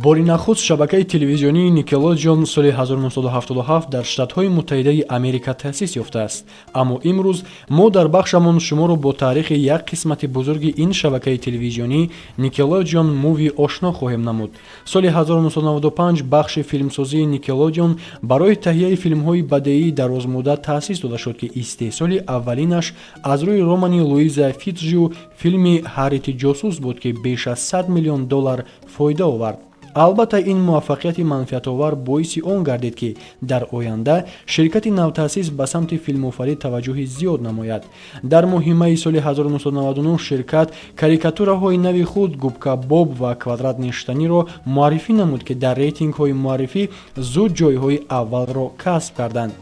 Бори нахуст шабакаи телевизионии Никелодеон соли 1977 дар Штатҳои Муттаҳидаи Америка таъсис ёфтааст. Аммо имрӯз мо дар бахшамон шуморо бо таърихи як қисмати бузурги ин шабакаи телевизионӣ Никелодеон Муви ошно хоҳем намуд. Соли 1995 бахши филмсозии Никелодеон барои таҳияи филмҳои бадеии дарозмуддат таъсис дода шуд, ки истеҳсоли аввалинаш аз рӯи романи Луиза Фитжю филми Ҳаррити ҷосус буд, ки беш аз 100 миллион доллар фоида овард. Албатта, ин муваффақияти манфиатовар боиси он гардид, ки дар оянда ширкати навтаъсис ба самти филмофарӣ таваҷҷӯҳи зиёд намояд. Дар моҳи майи соли 1999 ширкат карикатураҳои нави худ Губка Боб ва Квадратные штаныро муаррифӣ намуд, ки дар рейтингҳои муаррифӣ зуд ҷойҳои аввалро касб карданд.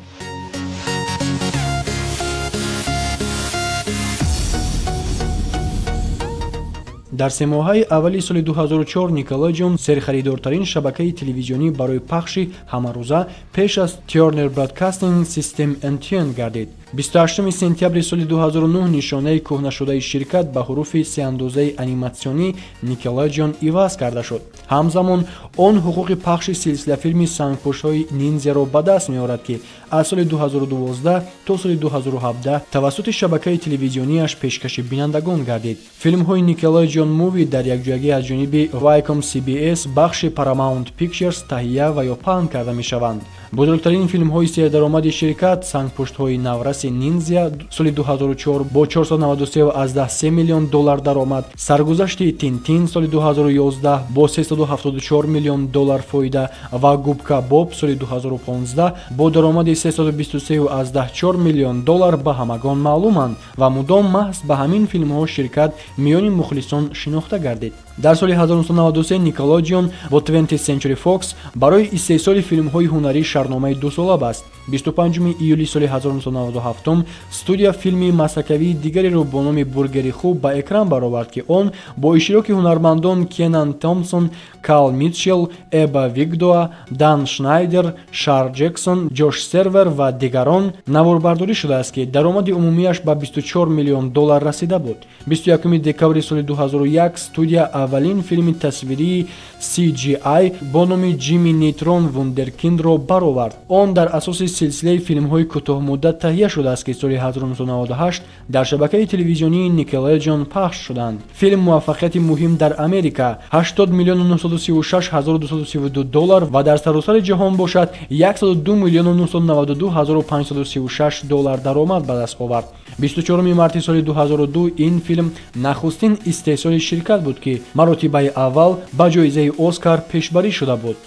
Дар семоҳаи аввали соли 2004 Никелодеон серхаридортарин шабакаи телевизионӣ барои пахши ҳамарӯза пеш аз Turner Broadcasting System NTN гардид. 28 сентябри соли 2009 нишонаи кӯҳнашудаи ширкат ба ҳуруфи сеандозаи аниматсионӣ Никелодеон иваз карда шуд. Ҳамзамон он ҳуқуқи пахши силсилафилми Сангпуштҳои ниндзяро ба даст меорад, ки аз соли 2012 то соли 2017 тавассути шабакаи телевизиониаш пешкаши бинандагон гардид. Филмҳои Никелодеон Муви дар якҷоягӣ аз ҷониби Viacom CBS бахши Paramount Pictures таҳия ва ё паҳн карда мешаванд. Бузургтарин филмҳои сердаромади ширкат Сангпуштҳои навраси ниндзя соли 2004 бо 493,3 миллион доллар даромад, Саргузашти Тинтин соли 2011 бо 374 миллион доллар фоида ва Губка Боб соли 2015 бо даромади 323,4 миллион доллар ба ҳамагон маълуманд ва мудом маҳз ба ҳамин филмҳо ширкат миёни мухлисон шинохта гардид. Дар соли 1993 Никелодеон бо 20th Century Fox барои истеҳсоли филмҳои ҳунарӣ шартномаи дусола баст. 25 июли соли 1997 студия филми масхаракавии дигареро бо номи Бургери хуб ба экран баровард, ки он бо иштироки ҳунармандон Кенан Томсон, Кал Митчелл, Эба Вигдоа, Дан Шнайдер, Шар Ҷексон, Ҷош Сервер ва дигарон наворбардорӣ шудааст, ки даромади умумиаш ба 24 миллион доллар расида буд. 21 декабри соли 2001 студия аввалин филми тасвирии CGI бо номи Ҷимми Нейтрон Вундеркиндро баровард. Он дар асоси силсилаи филмҳои кӯтоҳмуддат таҳия шудааст, ки соли 1998 дар шабакаи телевизионии Никелодеон пахш шуданд. Филм муваффақияти муҳим дар Америка 80 миллиону 936 ҳазору 232 доллар ва дар саросари ҷаҳон бошад 102 миллиону 992 ҳазору 536 доллар даромад ба даст овард. 24 марти соли 2002 ин филм нахустин истеҳсоли ширкат буд, ки маротибаи аввал ба ҷоизаи Оскар пешбарӣ шуда буд.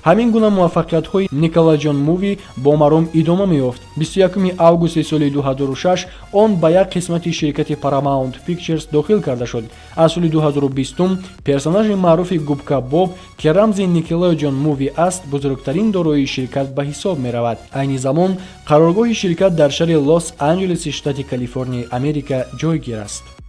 Ҳамин гуна муваффақиятҳои Никелодеон Муви бо маром идома меёфт. 21 августи соли 2006 он ба як қисмати ширкати Paramount Pictures дохил карда шуд. Аз соли 2020 персонажи маъруфи Губка Боб, ки рамзи Никелодеон Муви аст, бузургтарин дороии ширкат ба ҳисоб меравад. Айни замон қароргоҳи ширкат дар шаҳри Лос Анҷелеси штати Калифорнияи Америка ҷойгир аст.